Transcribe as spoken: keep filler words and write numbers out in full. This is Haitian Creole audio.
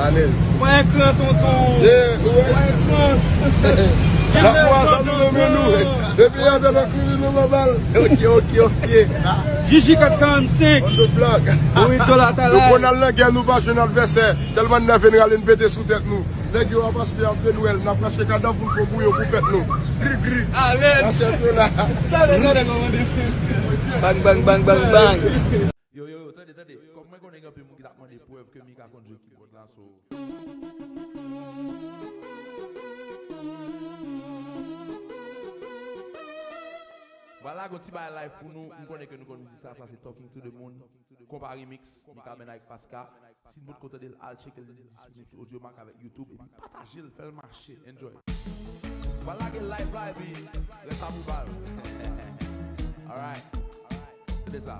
Alèz. Mwen ekran tonton. Yeah, ouais. Mwen ekran. La pou ansanm nou men nou. Depi yè de nou kriye nou pa mal. Ok, ok, ok. Jiji kat karannsenk. On the block. Wi, dola talè. Nou konn al nan gè, nou pa jwenn advèsè. Tèlman n nève n rale n pete sou tèt nou. Nèg yo ap achte Arbre de Noël, n ap rache kadav moun fè bouyon pou fèt nou. Gri gri. Alèz. Rache dola. Talè, talè, kòmande. Bang, bang, bang, bang, bang. Yo, yo, yo, tande, tande. Kòm mwen konnen gen anpil moun ki t ap mande prèv ke Mika konn jwe kibòd la, so. Vwala, gon ti bagay live pou nou. M konnen ke nou konn mizik sa, sa se Talking to the Moon. Konpa Remix, Mika Band avèk Paska. Si n potko tande l, al tcheke l, li disponib sou Audiomack avèk YouTube, epi pataje l, fè l mache, enjoy. Vwala, gen live la, epi rès la pou ba l. Alright. Tande sa.